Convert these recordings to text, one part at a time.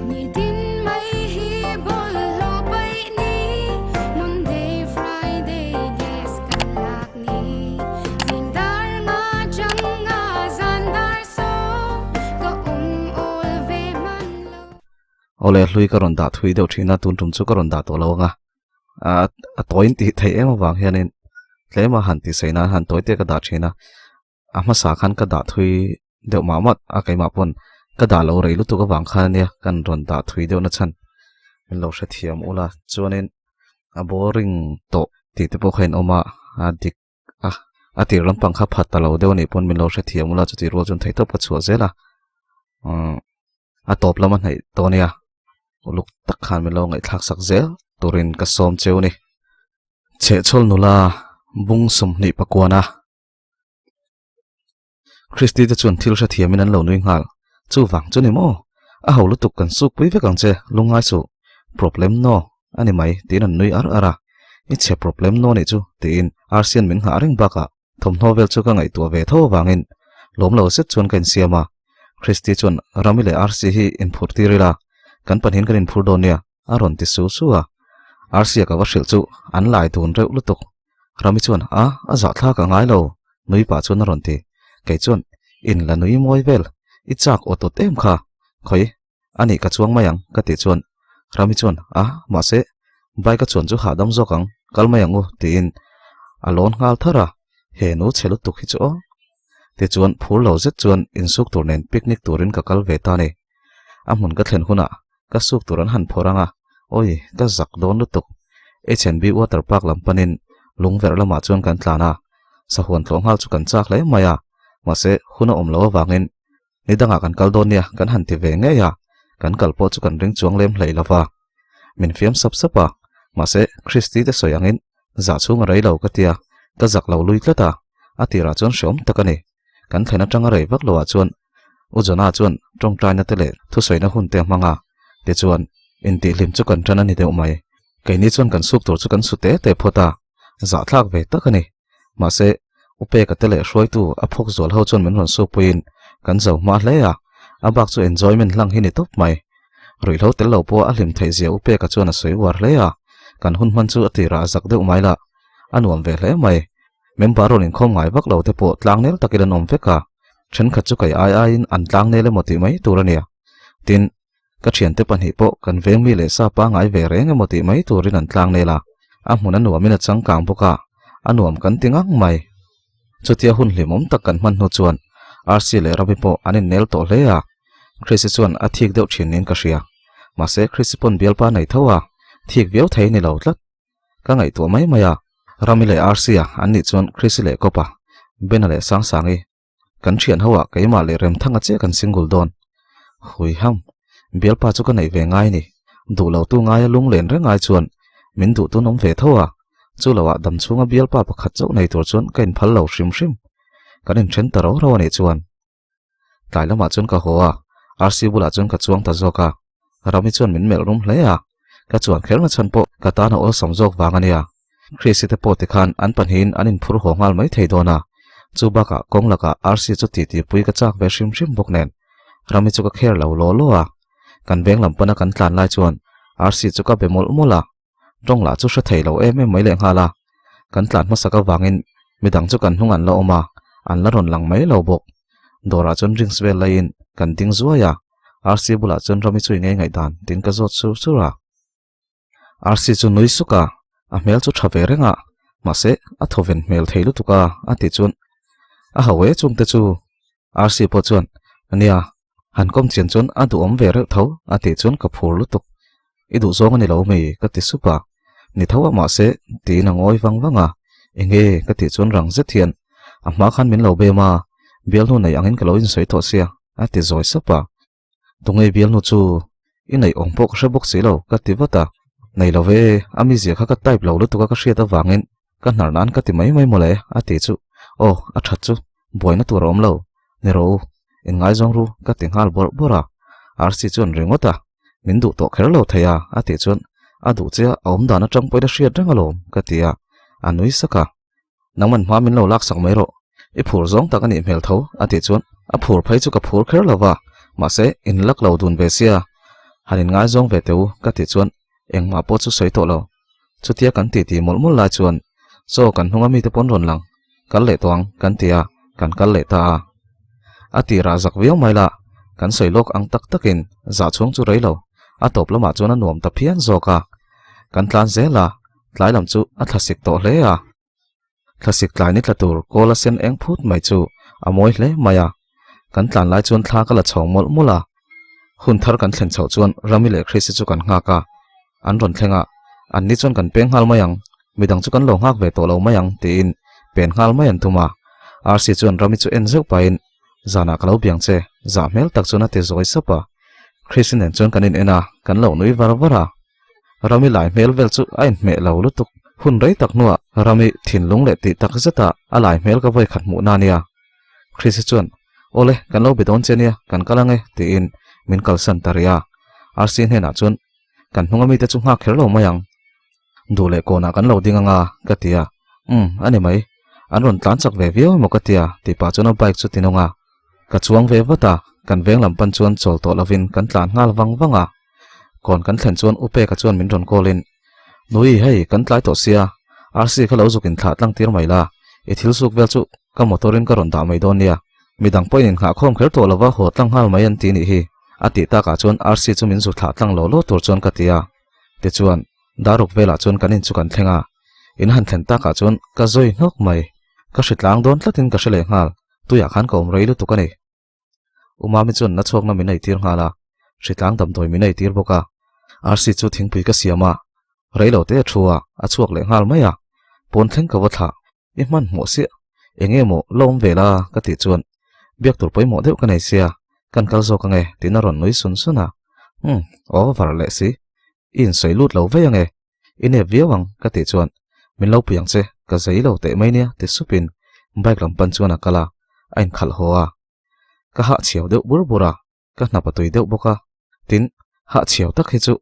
Nitin mai hi bawlhhlawh paih ni, Monday, Friday gas kan lak ni. Zing dar nga chang nga zan dar sawm, ka awm awl ve hman lo. Awle hlui ka rawn dah thui deuh thin a, tun tum chu ka rawn dah tawh lo ang a. A tawiin tih theih em avang hianin tlema han tih sawi nan han tawi te ka dah thin a. A hmasa khan ka dah thui deuh mah mah a keimah pawn ka dah lo rei lutuk avang khan ania kan rawn dah thui deuh na chhan min lo hrethiam ula chuanin a boring tawh tih te pawh kha in awm a a dik a a tir lampang kha phat ta lo deuh anih pawn min lo hrethiam ula chuti rual chuan theihtawp ka chhuah zel a umm a tawp lama hnaih tawh ania uluk tak khan min lo ngaihthlak sak zel turin ka sawm cheu a ni chhehchhawl nula bung 20 pakuana. Christy te chuan thil hrethiamin an lo nui nghal. Chuvang chu ni maw? A ho lutuk kan suk pui vek ang che, lungngai suh. Problem no a ni mai, tiin an nui ar ar a. I chhe problem no nih chu, tiin Arsian min nghah reng bakah thawmhnaw vel chu ka ngaihtuah ve tho avangin lawm lo zet chuan ka insiam a. Christy chuan Rami leh Arsi hi inphurh tir ila, kan pahnihin kan inphur dawn nia, a rawn ti su su a. Arsia ka va hrilh chu an lai dun reuh lutuk. Rami chuan, A, a zahthlak a ngai lo, nui pah chuan a rawn ti. Kei chuan, In la nui mawi vel, i chak aw tawt em kha? Khawi, a nih ka chuang mai ang, ka tih chuan Rami chuan, A, mahse, bike a chuan chu hahdam zawk ang, kal mai ang u, tiin a lawn nghal thar a, he nu chhe lutuk hi chu aw. Tichuan, phur lo zet chuan insuk tur nen picnic turin ka kal ve ta a ni. A hmun ka thlen hunah ka suk tur an han phawrh ang a, awi, ka zak dawn lutuk. H&B water park lam panin lungverh lamah chuan kan tlan a, sahuan tlawh nghal chu kan chak hle mai a, mahse hun a awm lo avangin ni dangah kan kal dawn nia kan han ti ve ngei a, kan kal pawh chu kan ring chuang lem hlei lo va. Min fiam sap sap a, mahse Christy te sawi angin zah chhung a rei lo ka tia, ka zak lo lui tlat a, a tirah chuan hreawm tak a ni. Kan thlen atanga rei vak loah chuan U Jonah chuan tawngtaina te leh thusawiina hun te a hmang a, tichuan intihhlim chu kan tan a ni deuh mai. Keini chuan kan suk tur chu kan su te te phawt a, zahthlak ve tak a ni. Mahse, U Peka te leh hruaitu a phawk zual ho chuan min rawn suk puiin kan zo hma hle a, a bak chu enjoyment hlang hi ni tawp mai. Ruihhlo tel lo pawh a hlim theih zia U Peka chuan a sawi uar hle a, kan hun hman chu a tirah a zak deuh mai lah, a nuam ve hle mai. Member rawn inkhawm ngai vak lo te pawh tlangnel takin an awm vek a, thenkhat chu kai ai aiin an tlangnel emaw tih mai tur a nia. Tin, ka thiante pahnih pawh kan veng mi leh sa pangngai ve reng emaw tih mai turin an tlangnel a, a hmun a nuamin a changkang bawk a, a nuam kan ti ngang mai. Chutia hun hlimawm tak kan hman hnu chuan Rc leh Rami pawh an innel tawh hle a, Chrisy chuan a thik deuh thin niin ka hria. Mahse Chrisy pawn bialpa nei tho a, thik viau thei ni lo tlat. Ka ngaihtuah mai mai a, Rami leh Rc-a an nih chuan Chrissy leh Kawpa, Bena leh Sangsangi, kan thian ho ah keimah leh Remthanga chiah kan single dawn. Hui ham, bialpa chu ka neih ve ngai ni, duh lo tu ngaia lung len reng ai chuan min duh tun awm ve tho a, chu lo ah dam chhunga bialpa pakhat chauh nei tur chuan ka inphal lo hrim hrim. Kan inthen ta ro ro a nih chuan. Tlai lamah chuan ka haw a, RC bulah chuan ka chuang ta zawk a. Rami chuan min melh rum hle a, ka chuan kher na chhan pawh ka tan a awlsam zawk vang a nia. Chrissy te pawh tikhan an pahnihin an inphur haw nghal mai thei dawn a, chu bakah kawng lakah RC chu titi pui ka chak ve hrim hrim bawk nen. Rami chu ka kher lo law law a, kan veng lam pana kan tlan lai chuan RC chu ka be mawlh mawlh a. Tawng lah chu hre thei lo em em mai leh nghal a, kan tlan hmasak avangin midang chu kan hnung an la awm a, an la rawn lang mai lo bawk. Dawrah chuan drinks vel laiin kan ding zuai a, RC bulah chuan Rami chu i ngei ngaihdan tiin ka zawt sur sur a. RC chu nui suk a, a hmel chu tha ve reng a, mahse a thawven hmel thei lutuk a a tih chuan a ho e chungte chu. RC pawh chuan, Nia, han kawm chian chuan a duhawm ve reuh tho a tih chuan ka phur lutuk. I duh zawng a ni lo mi? ka ti sup a. Ni tho a mahse, tiin a ngawi vang vang a. Enge? ka tih chuan rang zet hian, A hma khan min lo bem a, bialnu nei angin ka lo insawi tawh sia, a ti zawi sap a. Tunge bialnu chu? I neih awm pawh ka hre bawk si lo, ka ti vat a. Nei lo ve, a mizia kha ka type lo lutuk a ka hriat avangin ka hnar nan ka ti mai mai mawle, a ti chu. Aw, a that chu. Buaina tur a awm lo. Ni rawh u, inngaizawng ru, ka ti nghal bawrh bawrh a. RC chuan ringawt a, Min duh tawh kher lo thei a, a tih chuan, A duh che a, a awm dan atang pawhin a hriat reng alawm, ka ti a. A nui sak a. Nangman hma min lo laksak mai rawh, i phur zawng tak a nih hmel tho, a tih chuan, A phur phei chu ka phur kher lo va, mahse, in lak lo dun ve sia. Han in ngaizawng ve teh u ka tih chuan engmah pawh chu sawi tawh lo. Chutia kan titi mawlh mawlh lai chuan chaw kan hnunga mite pawn rawn lang kal leh tawh ang kan ti a, kan kal leh ta a. A tirah zak viau mai la, kan sawi lawk ang tak takin zah chhung chu rei lo, a tawp lamah chuan a nuam ta phian zawk a. Kan tlan zel a, tlai lam chu a thlasik tawh hle a. Thlasik tlai ni tla tur kawl a sen eng phut mai chu a mawi hle mai a. Kan tlan lai chuan thla ka la chho mawlh mawlh a. Hun thar kan thlen chhoh chuan Rami leh Chrissy chu kan nghak a. An rawn thleng a, an ni chuan kan peng nghal mai ang, midang chu kan lo nghak ve tawh lo mai ang tiin pen nghal mai an tum a. Rc chuan Rami chu en zeuh pahin, Zanah ka lo biang che, zah hmel tak chuan a ti zawi sap a. Chrissy nen chuan kan in en a, kan lo nui var var a. Rami lai hmel vel chu a inhmeh lo lutuk. Hun rei tak hnuah Rami thinlung leh tih tak zeta a lai hmel ka vawi khat hmuh na nia. Chrissy chuan, Awle, kan lo be dawn che nia, kan kal ang e, tiin min kalsan ta rih a. Rc hnenah chuan, Kan hnunga mite chu nghak kher lo mai ang. Duh leh kawnah kan lo ding ang a, ka ti a. Umm, a ni mai. An rawn tlan chak ve viau emaw ka ti a, tih pah chuan a bike chu tinawng a. Ka chuang ve vat a, kan veng lam pan chuan chawl tawh lovin kan tlan nghal vang vang a. Kawn kan thlen chuan U Peka chuan min rawn call in, Nui, hei, kan tlai tawh sia, RC kha lo zuk in thlah tlang tir mai la, i thil suk vel chu ka motor in ka rawn dah mai dawn nia, midang pawhin in nghah khawm kher tawh lova haw tlang nghal mai an ti nih hi, a tih takah chuan RC chu min zuk thlah tlang law law tur chuan ka ti a. Tichuan, Daruk velah chuan kan in chu kan thleng a, in han thlen takah chuan ka zawi hnawk mai, ka hri tlang dawn tlatin ka hre leh nghal, tuiah khan ka awm rei lutuk a ni. U Mami chuan na chhuakna min eitir nghal a, hritlang damdawi min eitir bawk a. Rc chu thingpui ka siam a, reilo te a thu a, a chhuak leh nghal mai a. Pawn thleng ka va thlah, i hman hmuh siah, eng nge maw la awm ve la ka tih chuan biak tur pawimawh deuh ka nei sia, kan kal zawk ange tiin a rawn nui sun sun a. Umm, over leh si, i insawi lut lo vei ange, I nep viau ang ka tih chuan min lo pui ang che, ka zei lo teh mai nia ti supin bike lam pan chuan a kal a, a inkhalh haw a. Ka hah chhiau deuh bur bur a, ka hnap a tui deuh bawk a, tin hah chhiau tak hi chu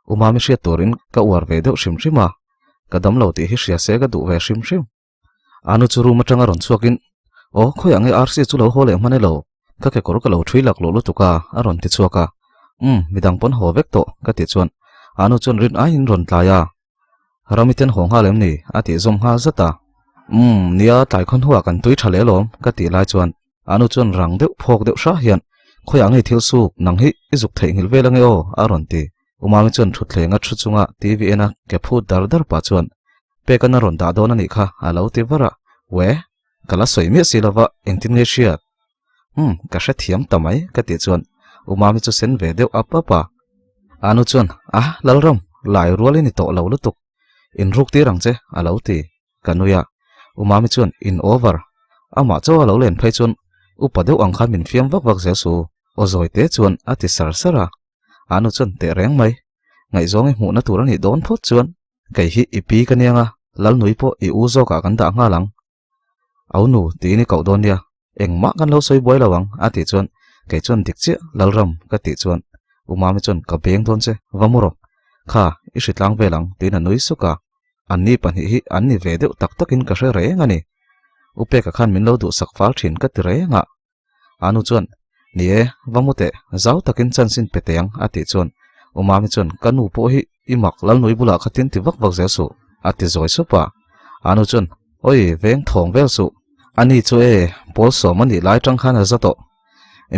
U Mami hriat turin ka uar ve deuh hrim hrim a, ka dam lo tih hi hria se ka duh ve hrim hrim. Anu chu room atanga rawn chhuakin, Aw, khawiah nge RC chu lo haw leh hman elo? Ka kekawr ka lo ṭhui laklawh lutuk a, a rawn ti chhuak a. Umm, midang pawn haw vek tawh, ka tih chuan Anu chuan rin aiin rawn tlai a. Rami ten haw nghal em ni? a tih zawm nghal zat a. Umm, nia, tlai khaw hnuah kan tui ṭha leh alawm, ka tih lai chuan Anu chuan rang deuh phawk deuh hra hian, Khawiah nge thil suk, nang hi i zuk theihnghilh vel ange aw, a rawn ti. Umami chuan ṭhutthleng a ṭhu chunga TV en a ke phut dar dar pah chuan, Pek an a rawn dah dawn a nih kha, a lo ti var a. Weh, ka la sawi miah si lova, engtin nge hriat? Umm, ka hrethiam ta mai, ka tih chuan Umami chu sen ve deuh ap ap a. Anu chuan, Ah, Lalram, lai rual i ni tawh lo lutuk. In ruk tir ang che, a lo ti. Ka nui a, Umami chuan, In over. Amah chaw a lo len phei chuan upa deuh ang khan min fiam vak vak zel su, aw zawi te chuan a ti sar sar a. Anu chuan teh reng mai. Ngaihzawng i hmuhna tur a nih dawn phawt chuan kei hi i pi ka niang a, Lalnui pawh i u zawkah kan dah nghal ang. Au nu tiin i koh dawn nia, engmah kan lo sawi buai lo ang a tih chuan kei chuan dik chiah Lalram ka tih chuan U Mami chuan ka beng dawn che, va mu rawh. Kha, i hritlang vel ang tiin a nui suk a. Anni pahnih hi an ni ve deuh tak takin ka hre reng a ni. U Peka khan min lo duhsak fal thin ka ti reng a. Anu chuan, Ni e, va mu teh, zau takin chansin pe teh ang, a tih chuan U Mami chuan, Ka nu pawh hi i mak Lalnui bulah kha tin ti vak vak zel suh, a ti zawi sup a. Anu chuan, Awi, veng thawng vel suh. Ani chu e, pawl sawm a nih lai tang khan a za tawh.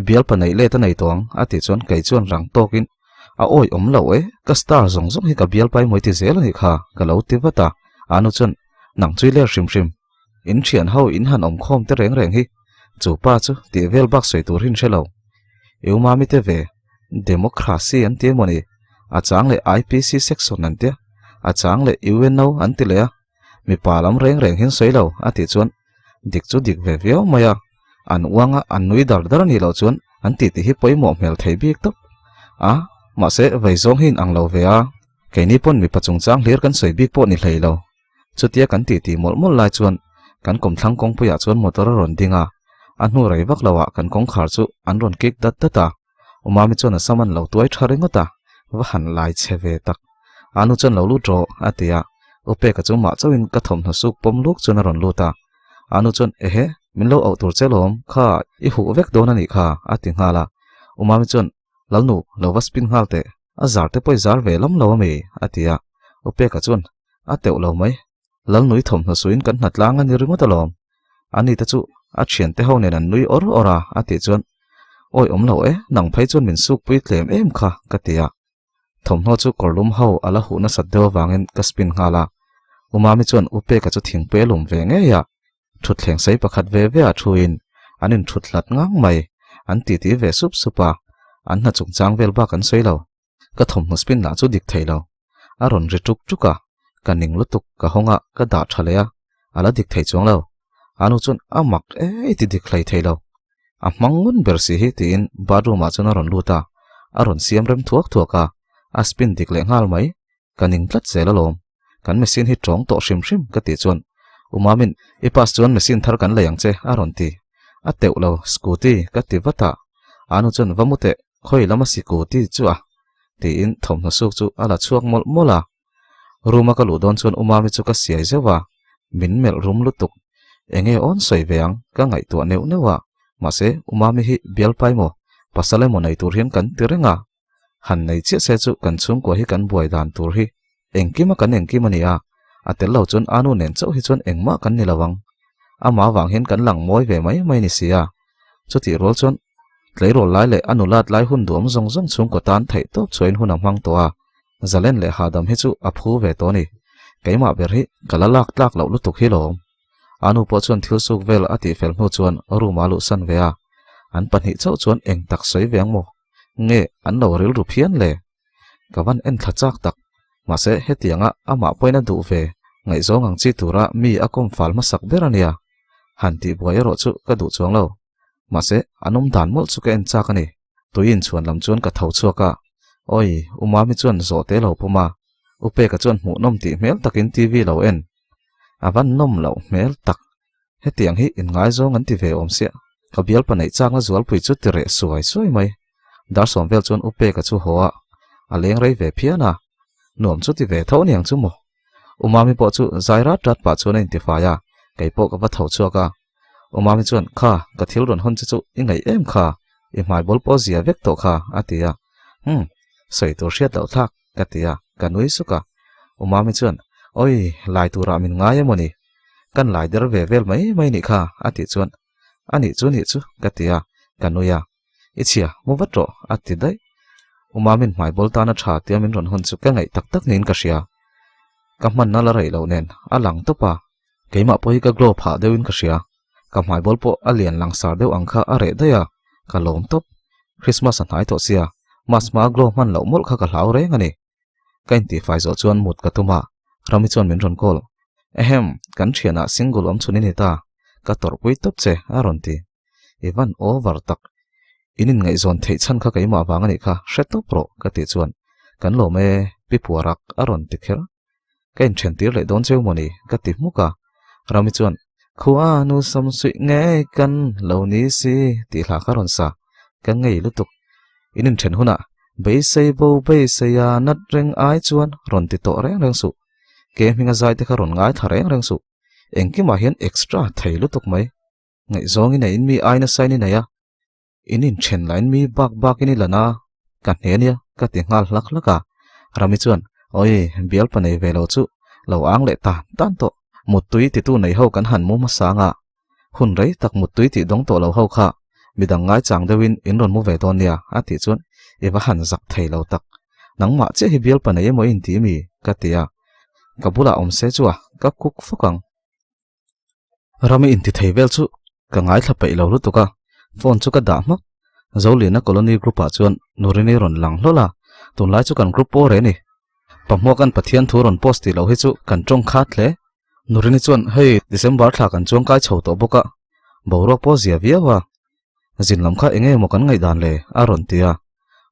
Bialpa neih let a nei tawh ang, a tih chuan kei chuan rang tawkin, A awi awm lo e, ka star zawng zawng hi ka bialpa i mawi ti zel a nih kha, ka lo ti vat a. Anu chuan, Nang chui ler hrim hrim. In thian ho in han awm khawm te reng reng hi chu pa chu tih vel bak sawi tur hi an hre lo. I u mami te ve Democracy an ti emaw ni? A chang leh IPC section an tia, a chang leh UNO an ti leh a, mipa lam reng reng hian sawi lo a tih chuan dik chu dik ve viau mai a, an uang a an nui dar dar a nih loh chuan an tih tih hi pawimawh hmel thei bik tawp a, mahse vei zawng hi in ang lo ve a, keini pawn mipa chungchang hlir kan sawi bik pawh ni hlei lo. Chutia kan titi mawlh mawlh lai chuan kan kawmthlang kawngpuiah chuan motor a rawn ding a, a hnu rei vak loah kan kawngkhar chu an rawn kik dat dat a, U Mami chuan a sam an lo tuai tha ringawt a, va han lai che ve tak. Anu chuan lo lut rawh a ti a, U Peka chu mah chauhin ka thawmhnaw suk pawm luk chuan a rawn lut a, Anu chuan ehe min lo auh tur che lawm kha i huh vek dawn a nih kha a ti nghal a, U Mami chuan. Lalnu, lo va spin nghal teh, a zar te pawh i zar ve lam lo a mi? a ti a. U Peka chuan, A teuh lo mai. Lalnui thawmhnaw suin kan hna tlang a ni ringawt alawm. Ani te chu a thiante ho nen an nui awr awr a, a tih chuan, Awi awm lo e, nang phei chuan min sukpui tlem em kha, ka ti a. Thawmhnaw chu kawrlum ho a la huh nasat deuh avangin ka spin nghal a. U Mami chuan U Peka chu thingpui a lum ve ngei a. Thutthleng sei pakhat ve ve ah thuin an inthut hlat ngang mai. An titi ve sup sup a, an hna chungchang vel bak an sawi lo. Ka thawmhnaw spin lah chu dik thei lo. A rawn ri tuk tuk a, ka ning lutuk, ka hawng a, ka dah tha leh a, a la dik thei chuang lo. A nu chuan a mak e i ti dik hlei thei lo. A hmang ngun ber si hi tiin bathroom ah chuan a rawn lut a, a rawn siam rem thuak thuak a, a spin dik leh nghal mai. Ka ning tlat zel alawm. Kan machine hi tawng tawh hrim hrim ka tih chuan U Mamin i pass chuan machine thar kan lei ang che a rawn ti. A teuh lo scooty ka ti vat a, a nu chuan va mu teh khawi lama scooty chu a tiin thawmhnaw suk chu a la chhuak mawlh mawlh a. Room a ka luh dawn chuan U Mami chu ka siai zeuh a, min melh rum lutuk. Enge awn sawi ve ang ka ngaihtuah neuh neuh a, mahse U Mami hi bialpai maw pasal emaw nei tur hian kan ti reng a. Han nei chiah se chu kan chhungkua hi kan buai dan tur hi engkima kan engkim a ni a, a tel lo chuan anu nen chauh hi chuan engmah kan ni lo ang. Amah vang hian kan lang mawi ve mai mai ni si a. Chutih rual chuan tleirawl lai leh a nulat lai hun duam zawng zawng chhungkaw tan theih tawp chhuahin hun a hmang tawh a, zalen leh hahdam hi chu a phu ve tawh a ni. Keimah ber hi ka la lak tlak loh lutuk hi lawm. Anu pawh chuan thil suk vel a tihfel hnu chuan room-ah a luhsan ve a, an pahnih chauh chuan eng tak sawi ve ang maw? Nge an lo rilru phian le? Ka van en thla chak tak. Mahse hetianga amah pawhin a duh ve ngaihzawng ang chi tura mi a kawm fal hmasak ber a nia. Han tih buai erawh chu ka duh chuang lo. Mahse an awm dan mawlh chu ka en chak a ni. Tui inchhuan lam chuan ka tho chhuak a. Awi, U Mami chuan zawhte lo pawm a. U Peka chuan hmuhnawm tih hmel takin TV lo en. A van nawm loh hmel tak. Hetiang hi inngaizawng an ti ve awm sia, ka bialpa neih chakna zualpui chu ti reh suai suai mai. Darsawm vel chuan U Peka chu haw a, a leng rei ve phian a, nuam chu ti ve tho aniang chu maw. U Mami pawh chu zai rat rat pah chuan a intifai a, kei pawh ka va tho chhuak a. U Mami chuan, Kha, ka thil rawn hawn che chu i ngaih em kha, i hmai bawl pawh zia vek tawh kha, a ti a. Umm, sawi tur hriat loh thlak, ka ti a, ka nui suk a. U Mami chuan, Awi, lai turah min ngai emaw ni? Kan lai der ve vel mai mai nih kha, a tih chuan, A nih chu nih chu, ka ti a, ka nui a. I chhia, mu vat rawh, a ti daih. U Mamin hmai bawl tana tha tia min rawn hawn chu ka ngaih tak tak niin ka hria. Ka hmanna la reih loh nen, a lang tawp a. Keimah pawh hi ka glow phah deuhin ka hria. Ka hmai bawl pawh a lian langsar deuh ang kha a reh daih a, ka lawm tawp. Christmas a hnai tawh sia, Mas hmaa glow hman loh mawlh kha ka hlau reng a ni. Ka intihfai zawh chuan mut ka tum a, Rami chuan min rawn call. Ehem, kan thianah single awm chhun i ni ta, ka tawrhpui tawp che, a rawn ti. I van over tak. In inngaihzawn theih chhan kha keimah vang a nih kha, hre tawp rawh, ka tih chuan, Kan lawm e, pi puarak, a rawn ti kher. Ka inthen tir leh dawn cheu mawni, ka ti hmuk a. Rami chuan, Khua nu sam suih ngei kan lo ni si, tih hla kha rawn sa. Ka ngei lutuk. In inthen hunah beisei bo beisei a nat reng ai chuan rawn ti tawh reng reng suh. Ke hminga zai te kha rawn ngaithla reng reng suh. Engkimah hian extra thei lutuk mai. Ngaihzawng i neiin mi ai nasa in i nei a. In inthen lahin mi bak bakin i lan a, ka hne nia ka ti nghal hlak hlak a. Rami chuan, Awi, bialpa nei ve lo chu lo ang leh tan tan tawh. Muttui titu nei ho kan han mu hmasa ang a, hun rei tak muttui tih dawng tawh lo ho kha midang ngaichang deuhin in rawn mu ve dawn nia a tih chuan i va han zak thei lo tak. Nangmah chiah hi bialpa nei emaw i inti mi? ka ti a. Ka bulah awm se chu a, ka kuk fawk ang. Rami inti thei vel chu ka ngaithla peih lo lutuk a, phone chu ka dah hmak. Zoliana colony group ah chuan Nurini rawn lang hlawl a, tunlai chu kan group pawh reh a ni. Pahmuaka'n Pathian thu rawn post tih loh hi chu kan tawng khat hle. Nurini chuan hei December thla kan chuang kai chho tawh bawk a, boruak pawh zia viau a. Zin lam kha enge maw kan ngaihdan le? a rawn ti a.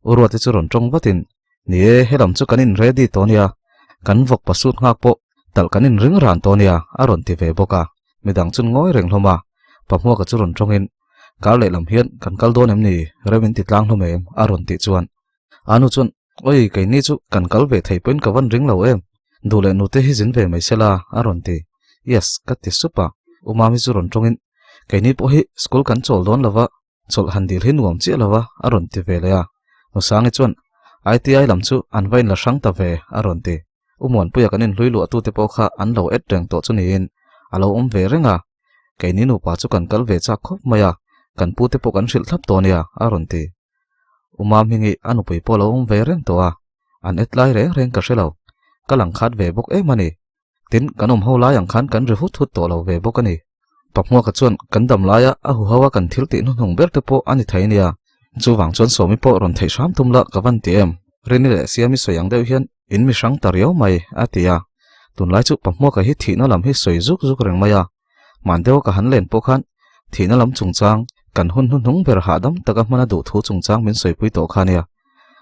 U Ruati chu rawn tawng vatin, Ni e, helam chu kan in ready tawh nia, kan vawk pasut nghak pawh talh kan in ring ran tawh nia, a rawn ti ve bawk a. Midang chun ngawi reng hlawm a, Pahmuaka chu rawn tawngin, Kar lehlam hian kan kal dawn em ni? Rem in ti tlang hlawm em? a rawn tih chuan Anu chuan, Oi, keini chu kan kal ve thei pawhin ka van ring lo em? Duh leh nute hi zin ve mai sela, a rawn ti. Yes, ka ti sup a. U Mami chu rawn tawngin, Keini pawh hi school kan chawl dawn lova, chawlh han dil hi nuam chiah lova, a rawn ti ve leh a. Nusangi chuan, ITI lam chu an va inla hrang ta ve, a rawn ti. U Muanpuia kan inhlui luahtute pawh kha an lo et reng tawh chu niin a lo awm ve reng a. Keini nupa chu kan kal ve chak khawp mai a, kan pute pawh kan hrilh thlap tawh nia, a rawn ti. U Mamhingi a nupui pawh a lo awm ve reng tawh a, an et lai reng reng ka hre lo. Ka lang khat ve bawk em a ni. Tin, kan awm ho lai ang khan kan ri hut hut tawh lo ve bawk a ni. Pahmuaka chuan kan dam laia a huho a kan thil tih hnuhnung ber te pawh a ni thei nia. Chuvang chuan Sawmi pawh rawn theih hram tum la ka van ti em? Rini leh Siami sawi ang deuh hian in mi hrang ta riau mai, a ti a. Tunlai chu Pahmuaka hi thihna lam hi sawi zuk zuk reng mai a. Hman deuha ka han len pawh khan thihna lam chungchang kan hun hnuhnung ber hahdam taka hmana duh thu chungchang min sawipui tawh kha nia.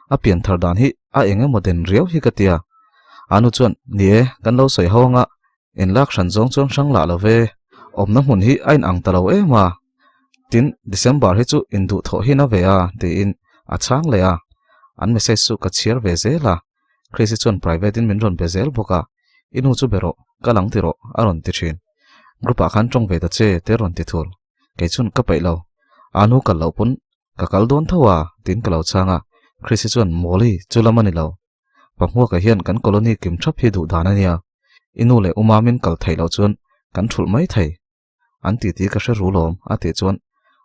A pian thar dan hi a eng emaw den riau hi ka ti a. Anu chuan, Ni e, kan lo sawi ho anga, inlak hran zawng chuan hrang lah lo ve. Awmna hmun hi a inang ta lo em a. Tin, December hi chu induhthawh hi na ve a, tiin a chhang leh a. An message chu ka chhiar ve zel a. Chrissy chuan private in min rawn be zel bawk a, I nu chu be rawh, ka lang ti rawh, a rawn ti thin. Group ah khan tawng ve ta che, te rawn ti thul. Kei chuan ka peih lo. A nu kal loh pawn ka kal dawn tho a, tiin ka lo chhang a. Chrissy chuan, Mawli, chu lam a ni lo. Pahmuaka hian kan colony kim thap hi duh dan a nia. I nu leh u Mamin kal theih loh chuan kan thulh mai thei. An titi ka hre ru lawm, a tih chuan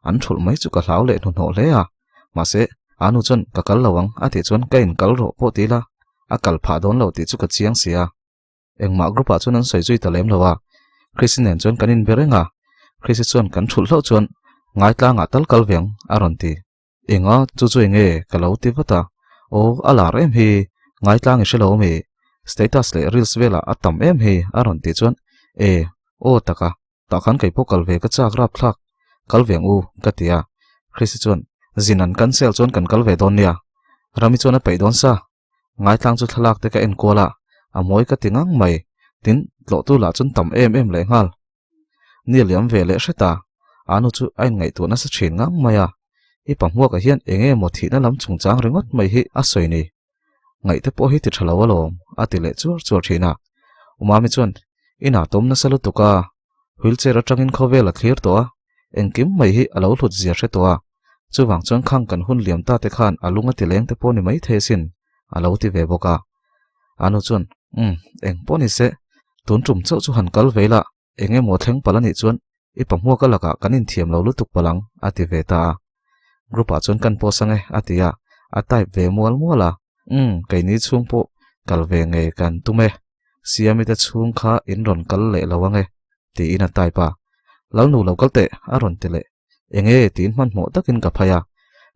an thulh mai chu ka hlau leh hnuhnawh hle a. Mahse, a nu chuan ka kal lo ang, a tih chuan ka inkal rawh pawh ti ila, a kal phah dawn lo tih chu ka chiang si a. Engmah group ah chuan an sawi zui ta lem lo a, Chrissy nen chuan kan inbe reng a, Chrissy chuan kan thulh hlauh chuan ngaitlangah tal kal veng a rawn ti. Enga chu chu enge ka lo ti vat a, aw a lar em hi, ngaitlang i hre lo ami, status leh reels velah a tam em hi a rawn tih chuan e aw taka tah khan kei pawh kal ve ka chak rap thlak, kal veng u ka ti a, Chrissy chuan zin an cancel chuan kan kal ve dawn nia, Rami chuan a peih dawn sa. Ngaitlang chu thlalak te ka en kual a, a mawi ka ti ngang mai. Tin, tlawhtu lah chuan tam em em leh nghal. Ni a liam ve leh hret a, Anu chu a inngaihtuah nasa thin ngang mai a. I pahmuaka hian eng nge maw thihna lam chungchang ringawt mai hi a sawi ni. Ngaihte pawh hi ti tha lo alawm, a ti leh chuar chuar thin a. Umami chuan, Inah tawm nasa lutuk a, wheelchair atangin khawvel a thlir tawh a, engkim mai hi a lo hlut zia hre tawh a, chuvang chuan khang kan hun liam ta te khan a lung a ti leng te pawh ni mai thei asin, a lo ti ve bawk a. Anu chuan, Umm, eng pawh ni se, tun tum chauh chu han kal ve ila, eng emaw thleng palh anih chuan i pahmuaka lakah kan inthiam lo lutuk palh ang, a ti ve ta a. Group ah chuan kan post ange, a ti a, a type ve mual mual a. Umm, keini chhung pawh kal ve ngei kan tum e. Siami te chhung kha in rawn kal leh lo ange, tiin a type a. Lalnu lo kal teh, a rawn ti leh. Enge tiin hmanhmawh takin ka phai a.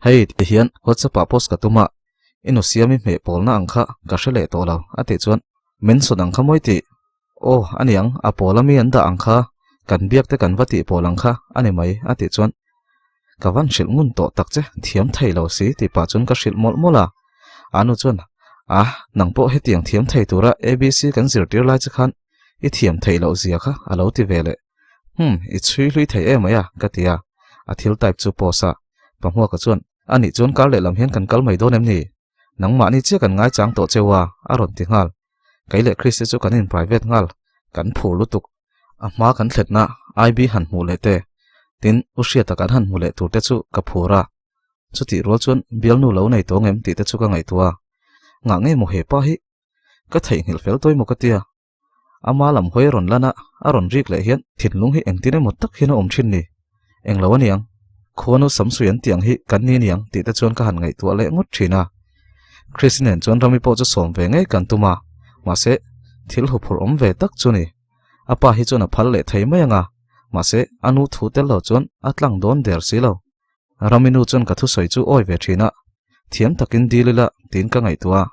Hei, ti hian WhatsApp ah post ka tum a, i nu Siami hmeh pawlna ang kha ka hre leh tawh lo, a tih chuan mention ang kha mawi tih. Aw, a niang, a pawl ami an dah ang kha, kan biak te kan va tih pawl ang kha a ni mai, a tih chuan ka van hrilh ngun tawh tak che, thiam thei lo si tih pah chuan ka hrilh mawlh mawlh a. Anu chuan, A, nang pawh hetiang thiam thei tura ABC kan zirtir lai che khan i thiam theih loh zia kha a lo ti ve leh. Hum, i chhui hlui thei em mai a, ka ti a. A thil type chu pause a. Pahmuaka chuan, A nih chuan kar lehlam hian kan kal mai dawn em ni? Nangmahni chiah kan ngaichang tawh cheu a, a rawn ti nghal. Kei leh Chris te chu kan in private nghal, kan phur lutuk. A hma kan thletna IB han hmuh leh te, tin U Hriata kan han hmu leh tur te chu ka phur a. Chutih rual chuan bialnu lo nei tawng em tih te chu ka ngaihtuah a. Ngah nge maw he pa hi? Ka theihnghilh fel tawi maw ka tia. Ama lam hawi a rawn lan a, a rawn rik leh hian thinlung hi engtin emaw tak hian a awm thin ni. Englo a niang, khuanu samsui an tih ang hi kan ni aniang tih te chuan ka han ngaihtuah leh ngawt thin a. Chris nen chuan Rami pawh chu sawm ve ngei kan tum a, mahse thil huphurh awm ve tak chu ni. A pa hi chuan a phal leh thei mai ang a, mahse a nu thu tel lo chuan a tlang dawn der si lo. Rami nu chuan ka thusawi chu awi ve thin a, thiam takin dil ila tiin ka ngaihtuah a,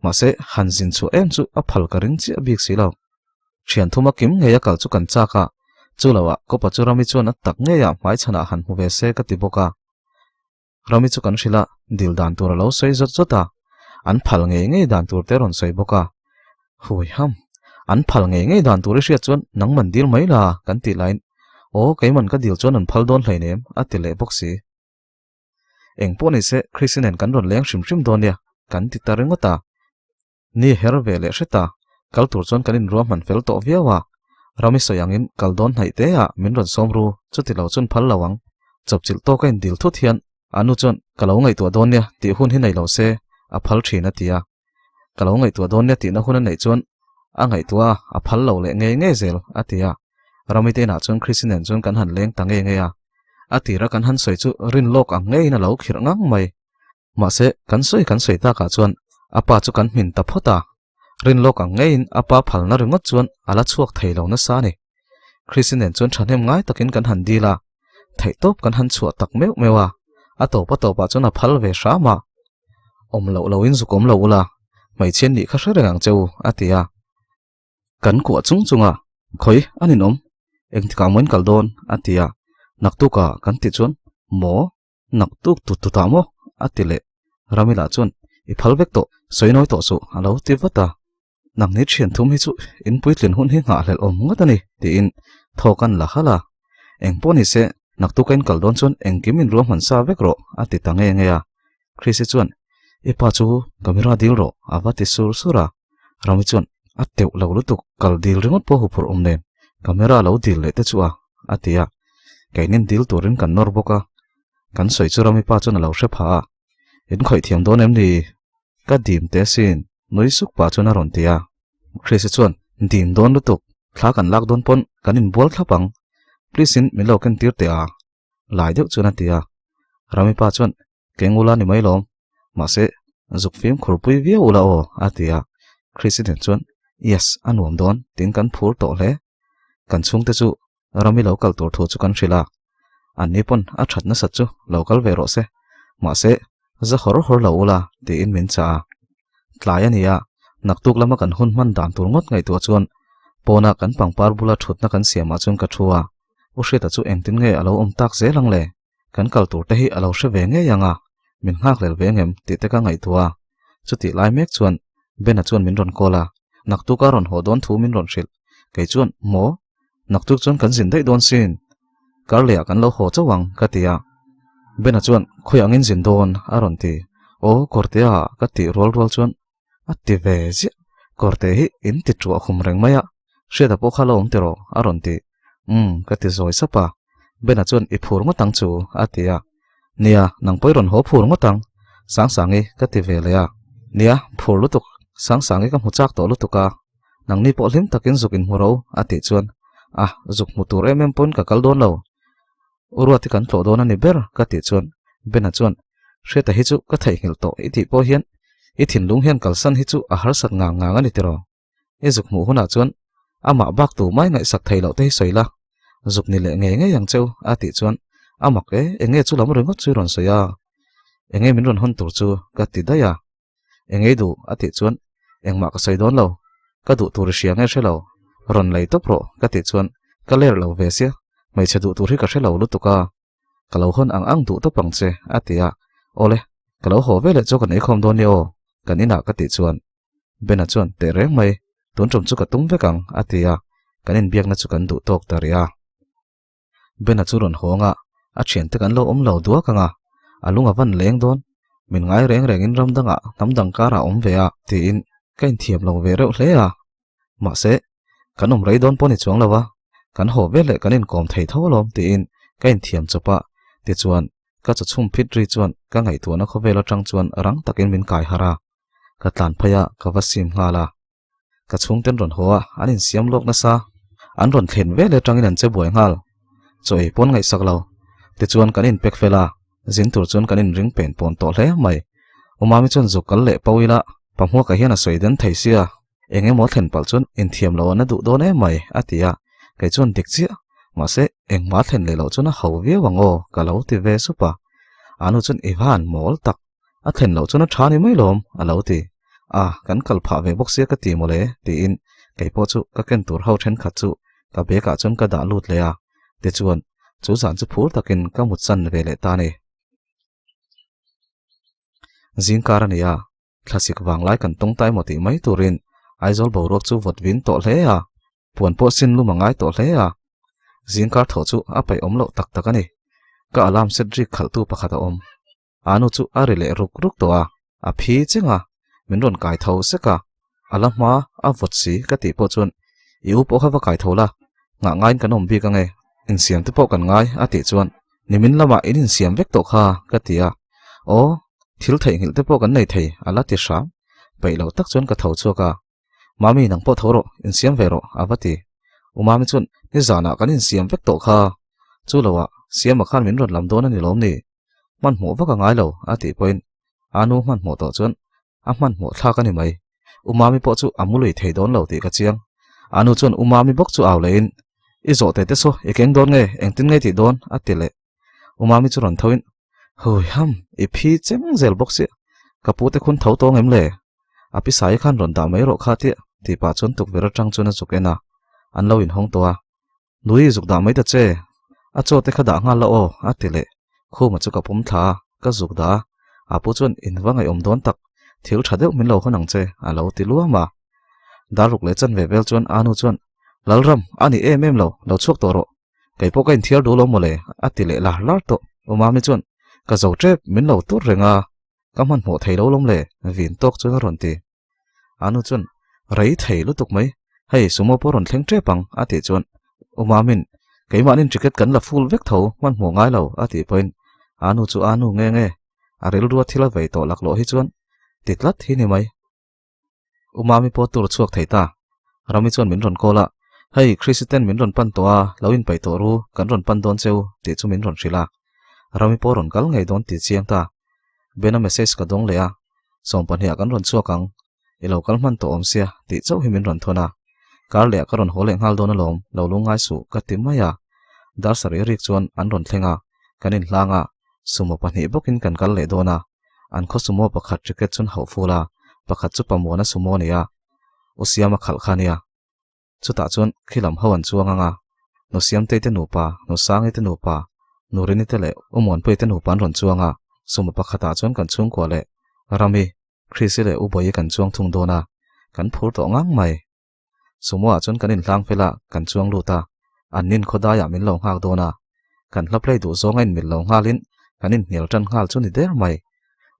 mahse han zin chhuah em chu a phal ka ring chiah bik si lo. Thian thuma kim ngei a kal chu kan chak a, chu loah kawpa chu Rami chuan a tak ngeiah hmaichhanah han hmu ve se ka ti bawk a. Rami chu kan hrilh a, dil dan tur a lo sawi zawt zawt a, an phal ngei ngei dan tur te rawn sawi bawk a. Hui ham, an phal ngei ngei dan tur i hriat chuan nangman dil mai la kan tih laiin Aw, keiman ka dil chuan an phal dawn hleinem a ti leh bawk si. Eng pawh ni se Chrissy nen kan rawn leng hrim hrim dawn nia kan ti ta ringawt a. Ni her ve leh hret a, kal tur chuan kan inruahman fel tawh viau a. Rami sawi angin kal dawn hnaih te ah min rawn sawm ru, chuti lo chuan phal lo ang. Chawpchilh tawka indil thut hian. A nu chuan, Ka lo ngaihtuah dawn nia, tih hun hi nei lo se, a phal thin a ti a. Ka lo ngaihtuah dawn nia tihna hun a neih chuan a ngaihtuah a, a phal lo leh ngei ngei zel, a ti a. Ramite inah chuan Chrissy nen chuan kan han leng ta ngei ngei a. A tira kan han sawi chu rin lawk ang ngeiin a lo khirh ngang mai. Mahse, kan sawi kan sawi takah chuan a pa chu kan hmin ta phawt a. Rin lawk ang ngeiin a pa phalna ringawt chuan a la chhuak thei lo nasa a ni. Chrissy nen chuan thahnem ngai takin kan han dil a, theihtawp kan han chhuah tak meuh meuh a, a tawp a tawpah chuan a phal ve hram a. Awm loh loin zuk awm lo ula, hmeichhia nih kha hre reng ang che u, a ti a. Kan kuah chung chung a, Khawi, a ninawm, engtikah maw in kal dawn? a ti a. Naktukah kan tih chuan, Maw? Naktuk tut tutah maw? a ti leh. Ramila chuan, I phal vek tawh, sawi nawi tawh suh, a lo ti vat a. Nangni thian thum hi chu in puitlin hun hi nghahhlelh awm ngawt a ni, tiin thaw kan la halh a. Eng pawh ni se, naktuk a in kal dawn chuan engkim in ruahman sa vek rawh, a ti ta nge nge a. Chrissy chuan, I pa chu camera dil rawh, a va ti sur sur a. Rami chuan, A teuh lo lutuk, kal dil ringawt pawh huphurh awm nen, camera lo dil leh te chu a, a ti a. Keinin dil turin kan nawr bawk a. Kan sawi chu Rami pa chuan a lo hre pha a. In khawih thiam dawn em ni? Ka dim teh asin, nui suk pah chuan a rawn ti a. Chrissy chuan, Dim dawn lutuk, thla kan lak dawn pawn kan inbual thlap ang. Please in min lo ken tir teh a, lai deuh chuan a ti a. Rami pa chuan, Keng ula ni mai lawm, mahse zuk fim khurpui viau ula aw, a ti a. Chrissy nen chuan, Yes, a nuam dawn, tiin kan phur tawh hle. Kan chhungte chu Rami lo kal tur thu chu kan hrilh a, anni pawn a that nasat chu lo kal ve rawh se, mahse za hawr hawr lo ula tiin min chah a. Tlai a ni a, naktuk lama kan hun hman dan tur ngawt ngaihtuah chuan pawna kan pangpar bula thutna kan siamah chuan ka thu a, U Hriata chu engtin nge a lo awm tak zel ang le? Kan kal tur te hi a lo hre ve ngei ang a, min nghakhlel ve ngem tih te ka ngaihtuah a. Chutih lai mek chuan Bena chuan min rawn call a, naktuka rawn haw dawn thu min rawn hrilh. Kei chuan, Maw? Naktuk chuan kan zin daih dawn sin. Karleh ah kan lo haw chauh ang, ka ti a. Bena chuan, Khawi angin zin dawn? a rawn ti. Aw, Kawrtea, ka tih rual rual chuan a ti ve ziah. Kawrte hi in ti ṭuah khum reng mai a, Hriata pawh kha lo awm tiraw? a rawn ti. Umm, ka ti zawi sap a. Bena chuan, I phur ngawt ang chu, a ti a. Nia, nang pawh i rawn haw phur ngawt ang, Sangsangi, ka ti ve leh a. Nia, phur lutuk, Sangsangi ka hmu chak tawh lutuk a. Nangni pawh hlim takin zuk inhmu ro, a tih chuan, A, zuk hmu tur em em pawhin ka kal dawn lo. U Ruati kan tlawh dawn a ni ber, ka tih chuan Bena chuan, Hriata hi chu ka theihnghilh tawh i tih pawh hian i thinlung hian kalsan hi chu a harsat ngang ngang a ni tiraw? I zuk hmuh hunah chuan amah bak tu mai ngaihsak thei loh te hi sawi la, zuk ni leh ngei ngei ang cheu, a tih chuan, A mak e, eng nge chu lam ringawt chu i rawn sawi a? Eng nge min rawn hawn tur chu? ka ti daih a. Eng ei duh? a tih chuan, Engmah ka sawi dawn lo, ka duh tur i hria nge hre lo, rawn lei tawp rawh ka tih chuan ka ler lo ve sia, hmeichhe duh tur hi ka hre lo lutuk a, ka lo hawn ang ang duh tawp ang che a ti a, Awle, ka lo haw veleh chu kan eikhawm dawn nia aw, kan inah ka tih chuan Bena chuan teh reng mai, tun tum chu ka tum vek ang a ti a, kan inbiakna chu kan duh tawk ta rih a. Bena chu rawn hawng a, a thiante kan lo awm lo duak ang a, a lung a van leng dawn, min ngai reng rengin ram dangah hnam dang karah awm ve a tiin ka inthiam lo ve reuh hle a. Mahse, kan awm rei dawn pawh ni chuang lo a, kan haw vel leh kan inkawm thei tho alawm tiin ka inthiam chawp a, tichuan ka chaw chhum phit ri chuan ka ngaihtuahna khawvel atang chuan rang takin min kai harh a, ka tlan phei a, ka va sim nghal a. Ka chhungten rawn haw a, an insiam lawk nasa. An rawn thlen vel atangin an che buai nghal. Chaw ei pawn ngaihsak lo. Tichuan kan inpek fel a, zin tur chuan kan inring pen pawn tawh hle mai. Umami chuan zuk kal leh pau ila, Pahmuaka hian a sawi den thei sia, eng emaw thlen palh chuan inthiam lo an a duh dawn em mai, a ti a. Kei chuan dik chiah, mahse engmah thlen leh loh chuan a ho viau ang aw, ka lo ti ve sup a. Anu chuan i van mawl tak. A thlen loh chuan a tha ni mai lawm, a lo ti. A, kan kal phah ve bawk sia ka ti mawle, tiin kei pawh chu ka ken tur ho thenkhat chu ka bag ah chuan ka dah lut leh a. Tichuan, chu zan chu phur takin ka mutsan ve leh ta a ni. Zingkar a ni a, thlasik vanglai kan tawngtai maw tih mai turin Aizawl boruak chu vawt vin tawh hle a, Puan pawh sin lum a ngai tawh hle a, zingkar thawh chu a paih awm loh tak tak a ni. Ka alarm set rik khalhtu pakhat a awm. A nu chu a ri leh ruk ruk tawh a, a phi cheng a, min rawn kai tho sek a. A la hma a vawt si ka tih pawh chuan i u pawh kha va kai tho la, nghah ngaiin kan awm bik ange, insiam te pawh kan ngai a tih chuan. Nimin lamah in insiam vek tawh kha, ka ti a. Aw, thil theihnghilh te pawh kan nei thei, a la ti hram. Peih lo tak chuan ka tho chhuak a. Mami, nang pawh tho rawh, insiam ve rawh, a va ti. U Mami chuan, Nizanah kan insiam vek tawh kha. Chu loah, Siama khan min rawn lam dawn a ni lawm ni? Hmanhmawh vak a ngai lo, a tih pawhin a nu hmanhmawh tawh chuan a hmanhmawh thlak a ni mai. U Mami pawh chu a mu lui thei dawn lo tih ka chiang. A nu chuan U Mami bawk chu au lehin, I zawh teh te saw, i keng dawn nge, engtin nge tih dawn? a ti leh. U Mami chu rawn thoin, Hui ham, i phi cheng zel bawk sia, ka pu te khun tho tawng em le? A pi Sai khan rawn dah mai rawh kha tia, tih pah chuan tukverh atang chuan a zuk en a, an lo inhawng tawh a. Nui zuk dah mai ta che, a chaw te kha dah nghal la aw, a ti leh. Khuma chu ka pawm thla a, ka zuk dah a, a pu chuan in va ngaihawm dawn tak, thil tha deuh min lo hawn ang che, a lo ti luam a. Darruk leh chanve vel chuan Anu chuan, Lalram, a ni em em lo, lo chhuak tawh rawh. Kei pawh ka inthiar duh lo mawle, a ti leh lar lar tawh. U Mami chuan, Ka zo tep, min lo tur reng a, ka hmanhmawh thei lo lawm le, vin tawk chuan a rawn ti. Anu chuan, Rei thei lutuk mai, hei sumo pawh rawn thleng tep ang, a tih chuan U Mamin, Keimahnin ticket kan la full vek tho, hmanhmawh ngai lo, a tih pawhin Anu chu Anu nge nge, a rilrua thil a vei tawh laklawh hi chuan ti tlat hi ni mai. U Mami pawh tur chhuak thei ta. Rami chuan min rawn call a, Hei, Chrissy ten min rawn pan tawh a, lo inpeih tawh ru, kan rawn pan dawn cheu, tih chu min rawn hrilh a. Rami pawh rawn kal ngei dawn ti chiang ta. Bena message ka dawng leh a, Sawmpahniah kan rawn chhuak ang, i lo kal hman tawh awm sia, tih chauh hi min rawn thawn a. Kar lehah ka rawn haw leh nghal dawn alawm, lo lungngai suh, ka ti mai a. Dar sarih rik chuan an rawn thleng a, kan inhlang a, sumo pahnih bawkin kan kal leh dawn a. An khaw sumo pakhat ticket chuan hauh ful a, pakhat chu Pamuana sumo a ni a, U Siama khalh kha a nia. Chutah chuan khilam ho an chuang ang a, Nu Siamtei te nupa, Nu Sangi te nupa, Nu Rini te leh U Muanpuii te nupa an rawn chuang a, sumo pakhatah chuan kan chhungkua leh Rami, Chrissy leh U Bawihi kan chuang thung dawn a, kan phur tawh ngang mai. Sumo ah chuan kan inhlang fel a, kan chuang lut a, an nin khawdaiah min lo nghak dawn a, kan hla play duh zawng a inmil lo nghalin kan inhnial tan nghal chu ni der mai.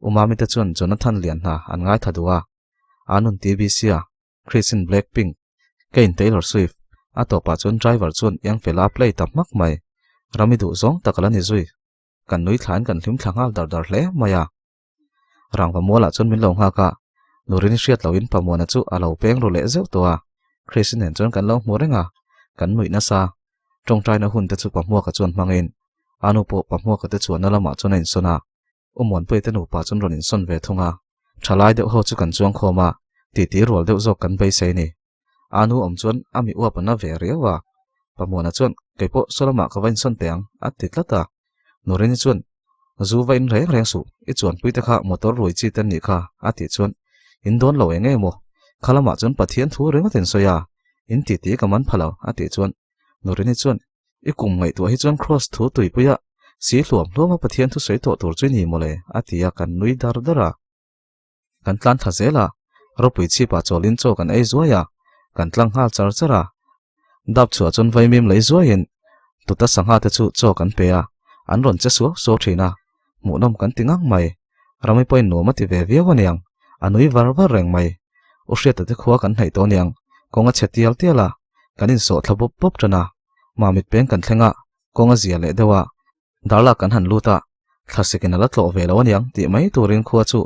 U Mami te chuan Jonathan lian hna an ngaithla duh a, Anun TBC a, Chrisin Blackpink, Kane Taylor Swift, a tawpah chuan driver chuan iang fela a play ta hmak mai. Rami duh zawng tak a la ni zui. Kan nui thlain kan hlim thla nghal dar dar hle mai a. Rangva mualah chuan min lo nghak a, Nurin hriat loin Pamuana chu a lo peng ru leh zeuh tawh a, Chrissy nen chuan kan lo hmu reng a, kan nuih nasa. Tawngtaina hun te chu Pahmuaka chuan hmangin a nu pawh Pahmuaka te chuanna lamah chuan a insawn a, U Muanpuia te nupa chuan rawn insawn ve thung a, thalai deuh ho chu kan chuang khawm a, titi rual deuh zawk kan beisei ni. A nu awm chuan a mi uap a na ve riau a, Pamuana chuan kei pawh saw lamah ka va insawn teh ang a ti tlat a. Nurini chuan zu va in reng reng suh, i chuanpui te kha motor rui chi te an nih kha a tih chuan in dawn lo eng emaw, kha lamah chuan Pathian thu ringawt in sawi a, in titi ka man pha lo a tih chuan Nurini chuan i kum ngaihtuah hi chuan Kraws thu tuipuia si hluam hluama Pathian thu sawi tawh tur chu i ni mawle a ti a kan nui dar dar a. Kan tlan thla zel a, ropui chhipah chawlin chaw kan ei zuai a, kan tlang nghal char char a. Dap chhuah chuan vaimim lei zuaiin tuta sangha te chu chaw kan pe a, an rawn che suau suau thin a, hmuhnawm kan ti ngang mai. Rami pawhin nuam a ti ve viau aniang, a nui var var reng mai. U Hriata te khua kan hnaih tawh aniang, kawng a chhe tial tial a, kan insawh thla bawp bawp tan a, mamit peng kan thleng a, kawng a zia leh deuh a, Darlak kan han lut a, thlasikin a la tlawh ve lo aniang tih mai turin khua chu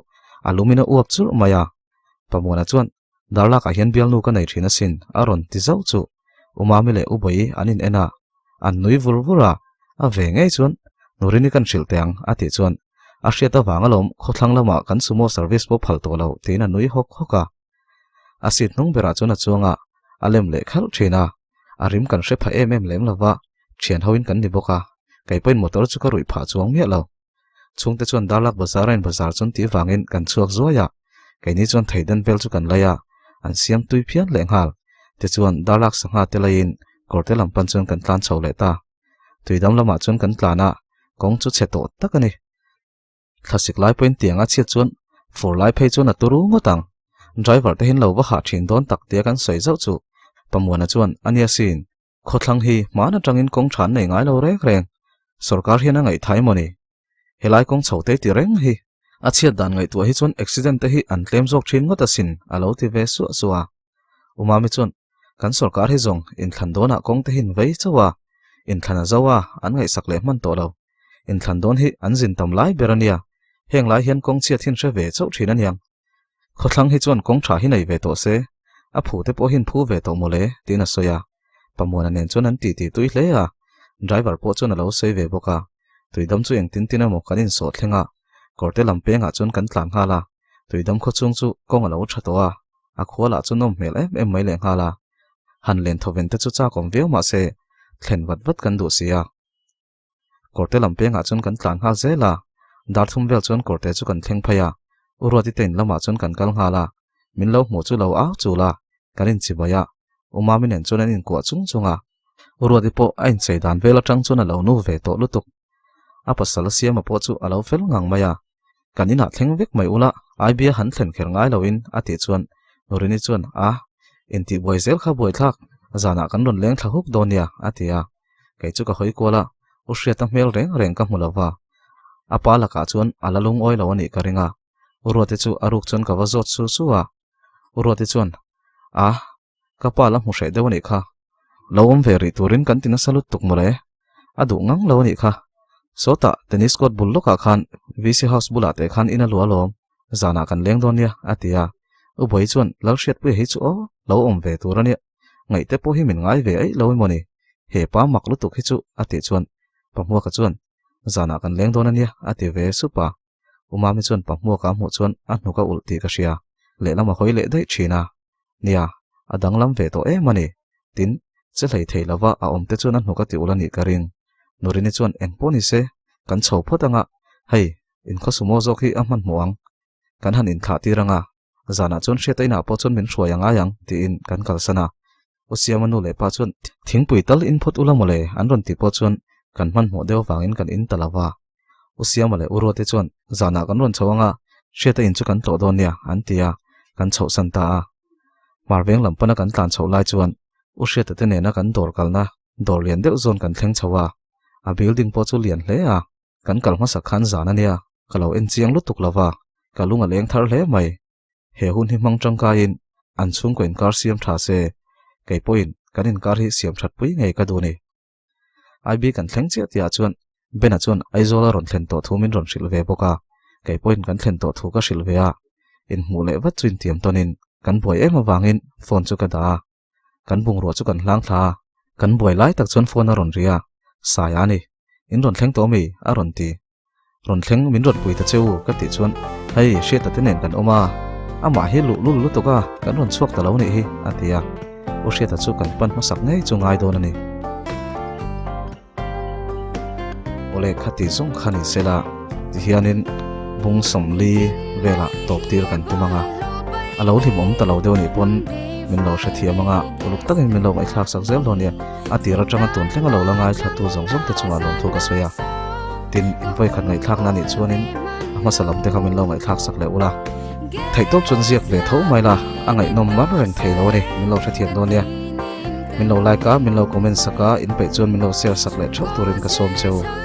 a lumin a uap churh mai a. Pamuana chuan, Darlakah hian bialnu ka nei thin asin a rawn ti zauh chu U Mami leh U Bawi an in en a, an nui vur vur a, a ve ngei chuan Nurini kan hrilh teh ang a tih chuan a hriat avang alawm khawthlang lamah kan sumo service pawh phal tawh lo tiin a nui hawk hawk a. A seat hnung berah chuan a chuang a, a lem leh khalh thin a, a rim kan hre pha em em lem lova, thian hoin kan ni bawk a, kei pawhin motor chu ka ruih phah chuang miah lo. Chhungte chuan Darlak bazar a in bazar chuan tih vangin kan chhuak zuai a, keini chuan theidan vel chu kan lai a, an siam tui phian leh nghal. Tichuan Darlak sangha te laiin kawrte lam pan chuan kan tlan chho leh ta. Tuidam lamah chuan kan tlan a, kawng chu chhe tawh tak a ni. Thlasik lai pawhin tiang a chhiat chuan fur lai phei chuan a turu ngawt ang. Driver te hian lo va hah thin dawn tak tia kan sawi zauh chu Pamuana chuan a nia sin, khawthlang hi hman atangin kawng tha an nei ngai lo reng reng. Sorkar hian a ngaihthai emaw ni? Helai kawng chho te ti reng hi a chhiat dan ngaihtuah hi chuan accident te hi an tlem zawk thin ngawt asin a lo ti ve suah suah a. Umami chuan kan sorkar hi zawng inthlan dawnah kawng te hi an vei chauh a, inthlan a zo a, an ngaihsak leh hman tawh lo. Inthlan dawn hi an zin tam lai ber a nia. Heng lai hian kawng chhiat hin hre ve chauh thin a niang. Khawthlang hi chuan kawng tha hi nei ve tawh se, a phu te pawh hin phu ve tawh mawle, tiin a sawi a. Pamuana nen chuan an titi tui hle a, driver pawh chuan a lo sawi ve bawk a. Tuidam chu engtin tin emaw kan insawh thleng a, kawrte lam pengah chuan kan tlan nghal a. Tuidam khawchhung chu kawng a lo tha tawh a, a khua lah chu nawm hmel em em mai leh nghal a. Han len thawven te chu chak awm viau mah se, thlen vat vat kan duh si a. Kawrte lam pengah chuan kan tlan nghal zel a, dar thum vel chuan kawrte chu kan thleng phei a, U Ruati te in lamah chuan kan kal nghal a, min lo hmuh chu lo au chul a, kan inchibai a, U Mami nen chuan an inkuah chung chung a, U Ruati pawh a inchei dan vel atang chuan a lo nu ve tawh lutuk. A pasal Siama pawh chu a lo fel ngang mai a, kan inah thleng vek mai ula, Aibia han thlen kher ngai loin a tih chuan Nurini chuan a, intihbuai zel kha buaithlak, zanah kan rawn leng thla huk dawn nia a ti a. Kei chu ka hawi kual a, U Hriata hmel reng reng ka hmu lo va. A pa lakah chuan a la lungawi lo a nih ka ring a. U Ruati chu a ruk chuan ka va zawt su su a. U Ruati chuan, A, ka pa la hmu hreh deuh a nih kha. Lo awm ve rih turin kan ti nasa lut tuk mawle. A duh ngang lo a nih kha. Sawtah tennis court bul lawkah khan VC house bulah teh khan in a luah alawm. Zanah kan leng dawn nia, a ti a. U Bawi chuan, Lalhriatpuia hi chu aw, lo awm ve tur a nia. Ngaihte pawh hi min ngai ve eih lo emaw ni? He pa mak lutuk hi chu a tih chuan Pahmuaka chuan, Zanah kan leng dawn a nia a ti ve sup a. U Mami chuan Pahmuaka a hmuh chuan a hnuk a ulh tih ka hria, lehlam a hawi leh daih thin a. Nia, a danglam ve tawh em a ni. Tin, che hlei thei lova a awm te chuan a hnuk a ti ulh a nih ka ring. Nurini chuan eng pawh ni se, kan chho phawt anga, hei, inkhawsumaw zawk hi a hmanhmawh ang. Kan han inthlah tir anga, Zanah chuan hriata inah pawh chuan min hruai a ngai ang tiin kan kalsan a. U Siama nu leh pa chuan thingpui tal in phawt ula mawle an rawn tih pawh chuan kan hmanhmawh deuh avangin kan in ta lo va. U Siama leh U Ruate chuan zanah kan rawn chho anga hriata in chu kan tlawh dawn nia an ti a, kan chhohsan ta a. Hmarveng lam pana kan tlan chhoh lai chuan U Hriata te nena kan dawr kalna dawr lian deuh zawn kan thleng chho a, a building pawh chu lian hle a. Kan kal hmasa khan zan a nia, ka lo en chiang lutuk lo va, ka lung a leng thar hle mai. He hun hi hmang tangkaiin an chhungkaw inkar siam tha se, kei pawhin kan inkar hi siam that pui ngei ka duh ni. IB kan thleng chiah tihah chuan Bena chuan Aizawl a rawn thlen tawh thu min rawn hrilh ve bawk a, kei pawhin kan thlen tawh thu ka hrilh ve a, inhmuh leh vat chu intiam tawnin kan buai em avangin phone chu ka dah a. Kan bungrua chu kan hlang thla a, kan buai lai tak chuan phone a rawn ri a, Saia a ni, in rawn thleng tawh mi? a rawn ti. Rawn thleng min rawn pui ta che u ka tih chuan hei Hriata te nen kan awm a, amah hi luh lul lutuk a, kan rawn chhuak ta lo nih hi a ti a, U Hriata chu kan pan hmasak ngei chu ngai dawn a ni. Awle khati zawng kha ni sela tihianin bung sawmli velah tawp tir kan tum ang a, a lo hlim awm ta lo deuh anih pawn min lo hrethiam ang a, uluk takin min lo ngaihthlak sak zel dawn nia, a tir atanga tun thleng a lo la ngaithla tu zawng zawng te chungah lawmthu ka sawi a, tin invawi khat ngaihthlakna anih chuanin a hmasa lam te kha min lo ngaihthlak sak leh ula, theihtawp chuan ziak ve tho mai la, a ngaihnawm mar reng thei lo a ni, min lo hrethiam dawn nia. Min lo like a, min lo comment sak a, in peih chuan min lo share sak leh theuh turin ka sawm che u.